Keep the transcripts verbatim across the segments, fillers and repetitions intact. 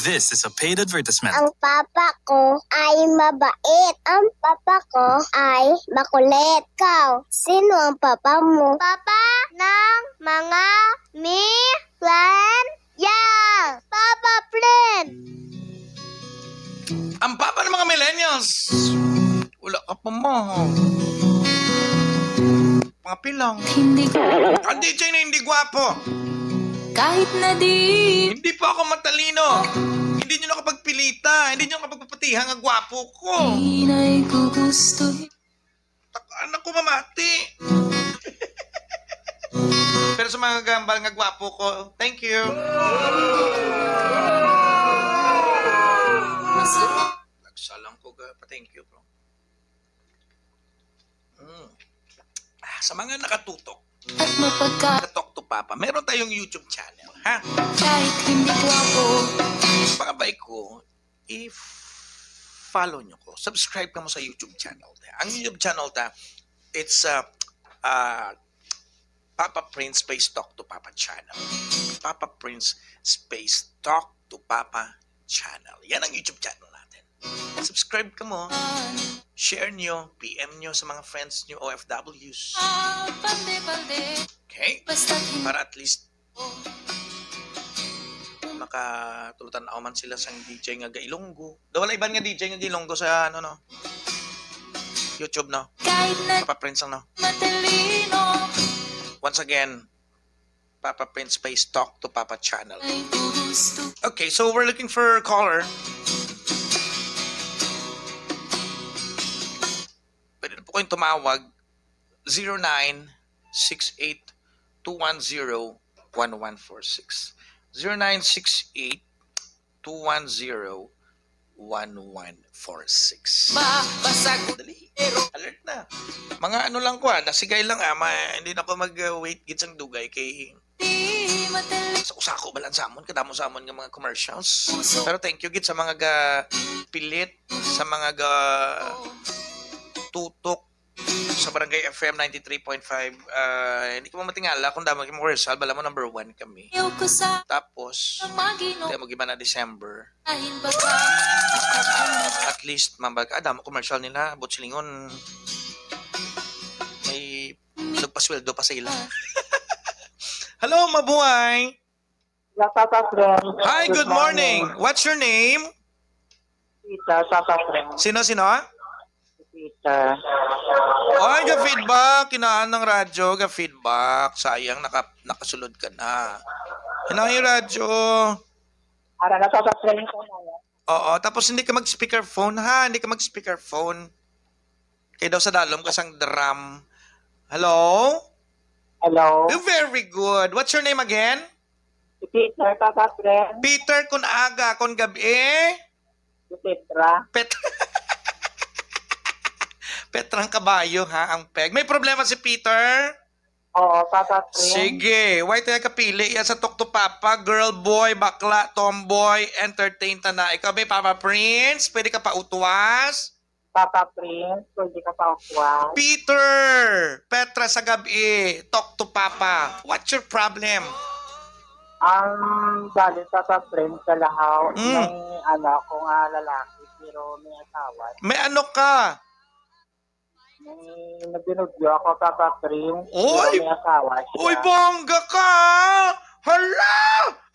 This is a paid advertisement. Ang papa ko ay mabait. Ang papa ko ay makulit. Ikaw, sino ang papa mo? Papa ng mga millennials. Papa Prince. Ang papa ng mga millennials. Wala ka pa, ma. Mga pilang. Hindi ko. Ang D J na hindi gwapo. Kahit na di. Hindi pa ako matalino. Hindi nyo nakapagpilita. Hindi nyo nakapagpapatihan nga gwapo ko. Inay ko gusto. Tak-, anak ko mamati. Pero sa mga gambal nga gwapo ko, thank you. Nagsalang ko ga, pa-thank you, bro. Mm. Ah, sa mga nakatutok, at mapagka- Talk to Papa, meron tayong YouTube channel, ha? Kahit hindi ko ako. Pangabay ko, i-follow nyo ko. Subscribe ka mo sa YouTube channel. Ang YouTube channel ta, it's uh, uh, Papa Prince Space Talk to Papa channel. Papa Prince Space Talk to Papa channel. Yan ang YouTube channel natin. Subscribe ka mo. Share nyo, P M nyo sa mga friends nyo, O F Ws. Ah, palde, palde. Okay? Basta hindi. Para at least makatultan-aw man sila sang D J nga gailonggo. Daw wala iban nga D J nga gailonggo sa ano, no? YouTube, no? Kahit na Papa Prince lang, no? Matalino. Once again, Papa Prince Space Talk to Papa channel. Okay, so we're looking for a caller. Pwede na po kayong tumawag, zero nine six eight two one zero one one four six. Zero nine six eight two one zero one one four six. Dali. Alert na. Mga ano lang ko, ah, nasigay lang, ah, ma-, hindi na ko mag-wait gid sang dugay kay sa usako ba lang samon, kadamo samon nga mga commercials. Pero thank you gid sa mga ga pilit, sa mga ga tutok sa Barangay F M ninety-three point five. Ah, hindi ko matingala kung damo kay mo rehearsal, bala mo number one kami. Tapos, kaya mo giba na December. At least, mambag, ah, damo commercial nila, buot silingon. May nagpasweldo pa sa ila. Hello, mabuhay! Yes, Papa Friend. Hi, good morning. What's your name? Peter, Papa Friend. Sino, sino? Peter. Oy, ga-feedback. Kinaan ng radyo, ga-feedback. Sayang, naka-, nakasulod ka na. Hinang yung radyo. Ara na, Papa Friend, ko na yan. Oo, tapos hindi ka mag-speakerphone, ha? Hindi ka mag-speakerphone. Kaya daw sa dalom ka sang drum. Hello? Hello? Oh, very good. What's your name again? Si Peter, Papa Friend. Peter, kun aga, kun gabi. Si Petra. Pet-, Petrang kabayo, ha, ang peg. May problema si Peter? Oo, Papa Friend. Sige, why tayo kapili? Yan sa Talk to Papa, girl, boy, bakla, tomboy, entertain ta na. Ikaw ba, Papa Prince? Pwede ka pa utwas? Papa Prince, pwede ka pa utwas? Peter! Petra sa gabi, Talk to Papa. What's your problem? Ang bali, Papa Friend, sa lahaw, Mm. may ano ako nga lalaki, pero may asawa. May ano ka? May nabinugyo ako, Papa Prince. Oy! Pero may asawa siya. Oy, bongga ka! Hala!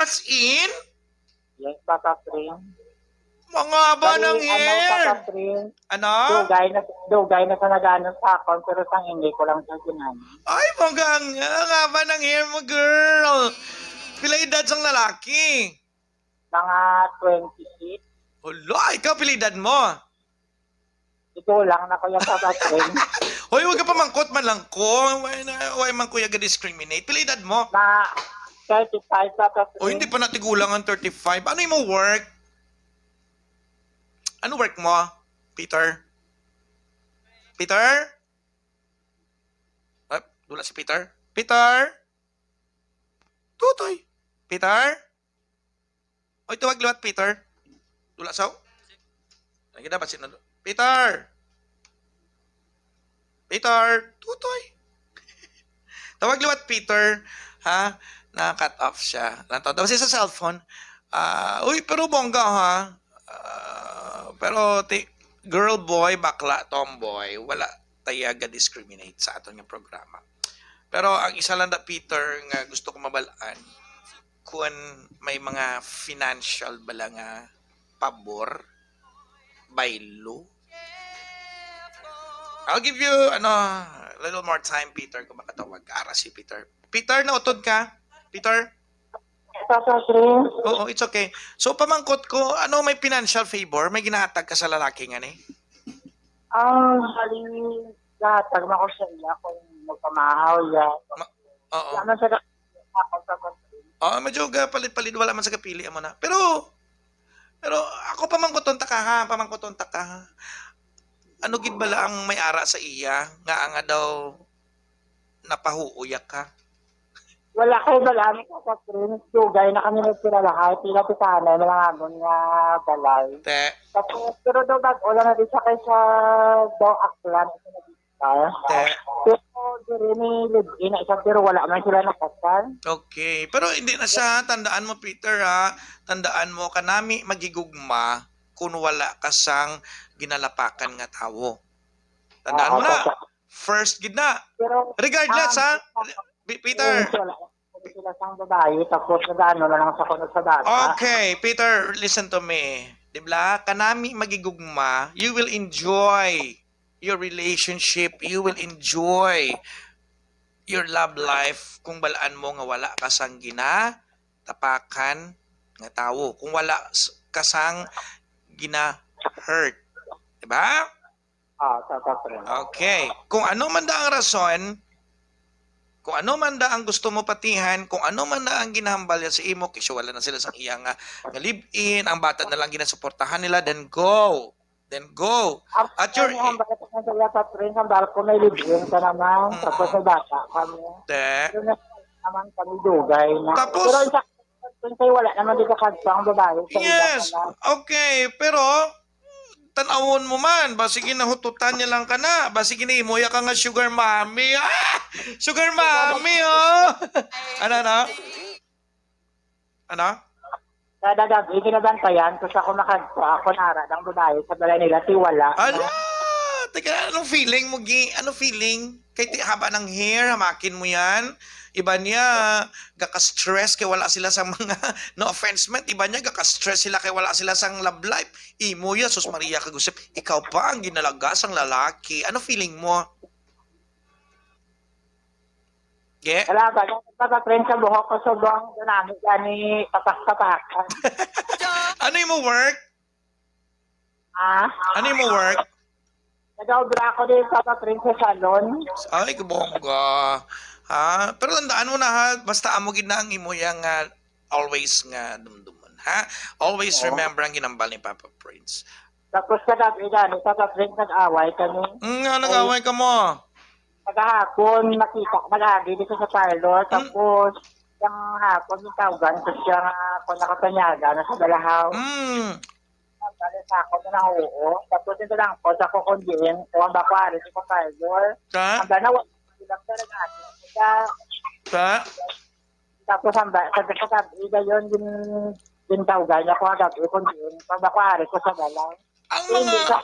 As in? Yes, Papa Prince. Mga ba Bali, ng ano, hair? Papa Prince? Ano? Dugay na, dugay na sa nag-ano sa akon, pero sang hindi ko lang siya ginano. Ay, mga ang, ang haba ng hair mo, girl. Pila edad sang lalaki? Mga twenty-eight. Hala, ikaw, pila edad mo? Ito lang na, Kuya Papa Friend. Hoy, huwag ka pamangkot man lang ko. Why na, why man kuya ga-discriminate? Pila edad mo? Na thirty-five, Papa Friend. O, hindi pa natigulang ang thirty-five. Ano yung work? Ano work mo, Peter? Peter? Ah, wala si Peter? Peter? Tutoy. Peter? Oy, tawag liwat, Peter. Wala saw? Lagi na, basin na. Peter! Peter! Tutoy! Tawag liwat, Peter. Ha? Na-cut off siya. Lang to. Tapos sa cellphone, Ah, uy, pero bongga, ha? Ah, pero ti-, girl, boy, bakla, tomboy, wala tayo ga-discriminate sa aton nga programa. Pero ang isa lang da, Peter, nga gusto ko mabalaan, kung may mga financial bala nga pabor, baylo. I'll give you, ano, a little more time, Peter, kung makatawag ka. Ara si Peter. Peter, nautod ka? Peter? Papa Prince. Oo, it's okay. So, pamangkot ko, ano, may financial favor? May ginahatag ka sa lalaki nga ni? Ang hali, hatag mo ko sa iya kung magpamahaw ya. Ma-, oo. Wala man sa ka-, ako sa Papa Prince. Oo, medyo ga-, palit-palit, wala man sa kapili mo na. Pero, pero ako pamangkoton ta ka, ha? Pamangkoton ta ka, ha? Ano gid bala ang may ara sa iya nga, nga daw napahuoy ka? Wala kay bala ni Papa Prince. Dugay na kami nagkilalahay. Pila ti tanay, malangagon nga balay. Te. Tapos, pero daw bag-o lang na di siya kay sa daw Aklan. Te. Pero diri ni live-in na isa, pero wala man sila nakasal. Okay. Pero hindi na siya, tandaan mo, Peter, ha? Tandaan mo, kanami magigugma kung wala ka sang ginalapakan nga tawo. Tandaan mo na. Ah, okay. First gid na. Pero, Regardless, um, ha? Pi-, Peter. Yes, wala. Sabi sila sang babae, tapos nag-ano na lang sa kuno sa bata. Okay, Peter, listen to me. Di ba? Kanami magigugma, you will enjoy your relationship, you will enjoy your love life kung balaan mo nga wala ka sang ginatapakan nga tawo, kung wala s-, ka sang gina-hurt. Di ba? Ah, sa, sa friend. Okay. Kung ano man da ang rason, kung ano man da ang gusto mo patihan, kung ano man da ang ginahambal niya sa imo, kasi wala na sila sang iya nga, nga live-in, ang bata na lang ginasuportahan nila, then go. Then go. At your ang hambal ko na sa iya, sa friend, hambal ko may live-in ka naman, Mm. tapos may bata kami. Te. Pero na naman kami dugay na. Tapos Pero ang sa, kung sa'yo, wala naman di ka kagpang babae sa iya Yes. ka na. Okay, pero tan-awon mo man, basig ginahututan niya lang ka na, basig ginahimuya ka nga sugar mommy. Ah! Sugar mommy, oh! Ano, ano? Ano? Kada gabi, ginabantayan ko sa kung makagpa ako nara ng babae sa balay nila, ti wala. Ala! Teka, anong feeling mo, Gi? Ano feeling? Kay ti haba ng hair, hamakin mo yan. Iba niya, gaka-stress kay wala sila sa mga, no offense man, iba niya, gaka-stress sila kay wala sila sang love life. Imo ya, sus Maria, kag usip, ikaw pa ang ginalaga sang lalaki. Ano feeling mo? Ge? Wala ba? Dapat pa-print sa buhok ko, subong, ginamit gani, papak-papakan. Ano imo work? Ah? Ano imo work? Nag-obra ako din sa pa-print sa salon. Ay, kabongga. Ha? Pero tandaan mo na, ha, basta amo gid na ang imo yang, ah, always nga dumduman, ha? Always Oo. remember ang ginambal ni Papa Prince. Tapos kagabi gani, Papa Prince, nag-away kami. Mm, nga, nag-away ka mo? Kagahapon, nakita, nag-agi dito sa parlor. Mm. Tapos, yung hapon, yung tawgan ko siya nga, kung nakapanyaga na sa balahaw. Mm. Ang balik sa ako, na oo. Tapos, ito lang po, sa kukundiin, kung ang bakwari, sa parlor. Sa? Ang bana, wa-, ilang talaga, sa Sa? Tapos ang ba-, sa, sa gabi, dayon, gin-, gintawgan niya ko ang gabi, kung diin, pag ako ari ko sa balay. Ang Hindi mga, sa,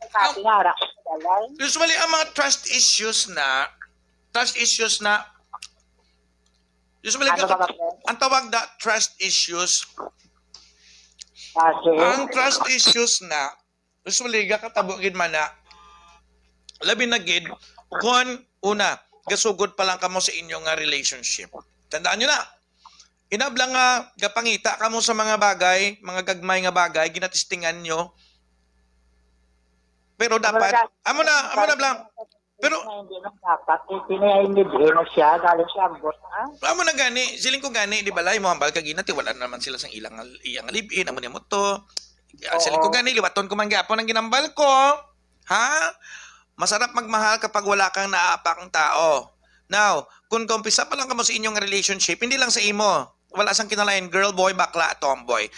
sa ang, ating ara ko sa balay. Usually, ang mga trust issues na, trust issues na, usually, Ano ka-, ba, Papa? ang tawag na trust issues, Ah, sige. Ang trust issues na, usually, gakatabo gid man na, labi na gid, kung una, gasugod pa lang kamo sa inyo nga relationship. Tandaan nyo na, inablang nga gapangita kamo sa mga bagay, mga gagmay nga bagay, ginatistingan nyo. Pero Amo na dapat, ga-, amo na, amo na, blang. Pero na hindi man dapat, eh, pinahimid, eh, na siya, galing siya ang boss, ah. Amo na gani, siling ko gani, di ba, lay mo hambal ka gina, ti wala na naman sila sang ilang, iyang live-in, amo nimo to. Ah, siling ko Oo. gani, liwaton ko man gyapon ang ginambal ko. Ha? Masarap magmahal kapag wala kang naapakang tao. Now, kung kaumpisa pa lang kamo sa inyong relationship, hindi lang sa imo. Wala sang kinalain, girl, boy, bakla, tomboy.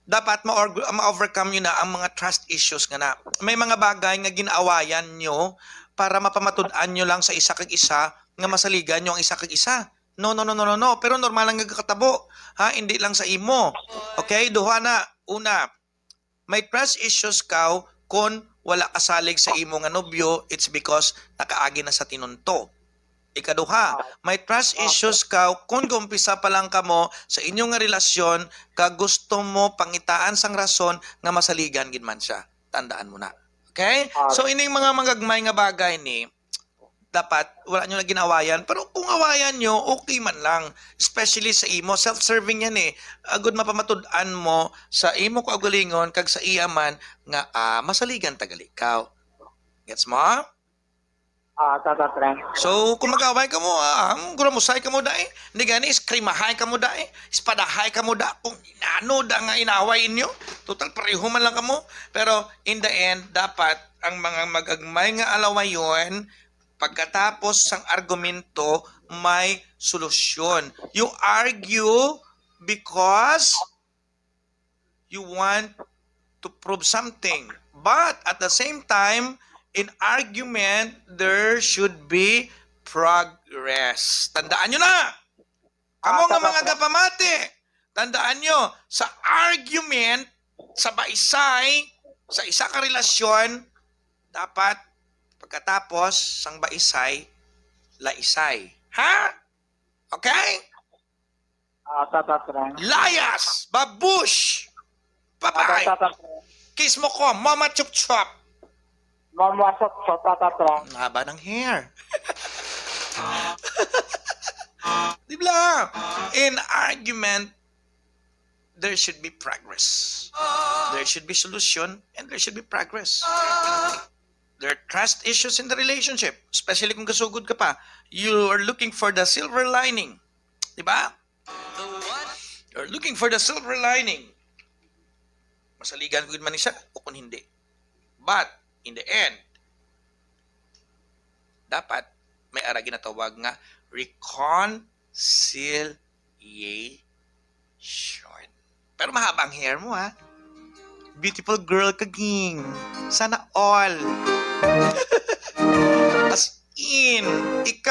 Dapat ma-, ma-overcome nyo na ang mga trust issues nga na. May mga bagay nga ginaawayan nyo para mapamatud-an nyo lang sa isa kag isa nga masaligan nyo ang isa kag isa. No, no, no, no, no, no. Pero normal lang nga katabo. Ha? Hindi lang sa imo. Okay? Duha na. Una, may trust issues ka kung wala ka salig sa imo nga nobyo, it's because nakaagi na sa tinunto. Ikaduha, may trust issues ka kung gumpisa pa lang kamo sa inyo nga relasyon kag gusto mo pangitaan sang rason nga masaligan gid man siya. Tandaan mo na. Okay? So, ining mga magagmay nga bagay ni, dapat wala nyo na ginawayan. Pero kung awayan nyo, okay man lang. Especially sa imo, self-serving yan eh. Agud mapamatud-an mo sa imo kaugalingon kag sa iya man nga, ah, masaligan tagali ikaw. Gets mo? Ah, Tata Frank. So, kung mag-away ka mo, ah, ang guramusay ka mo dai. Hindi gani, iskrimahay ka mo dai. Ispadahay ka mo da. Kung ano da nga inaway inyo, total pareho man lang kamo. Pero in the end, dapat ang mga magagmay nga alawayon, pagkatapos sang argumento, may solusyon. You argue because you want to prove something. But at the same time, in argument, there should be progress. Tandaan nyo na! Kamo nga mga gapamati, tandaan nyo, sa argument, sa baisay, sa isa ka relasyon, dapat pagkatapos sang baisay, laisay. Ha? Okay? Ah, Tata Frank. Layas! Babush! Tata, Papay! Tata Frank. Kiss mo ko, mama chup chup! Mama Sok Sok, Tata Frank. Ang haba ng hair. Di ba? In argument, there should be progress. There should be solution and there should be progress. There are trust issues in the relationship, especially kung gasugod ka pa. You are looking for the silver lining. Di ba? You're looking for the silver lining. Masaligan ko man ni siya o kung hindi. But, in the end, dapat may ara ginatawag nga reconciliation. Pero mahaba ang hair mo, ha? Beautiful girl ka, Ging. Sana all. As in, ikaw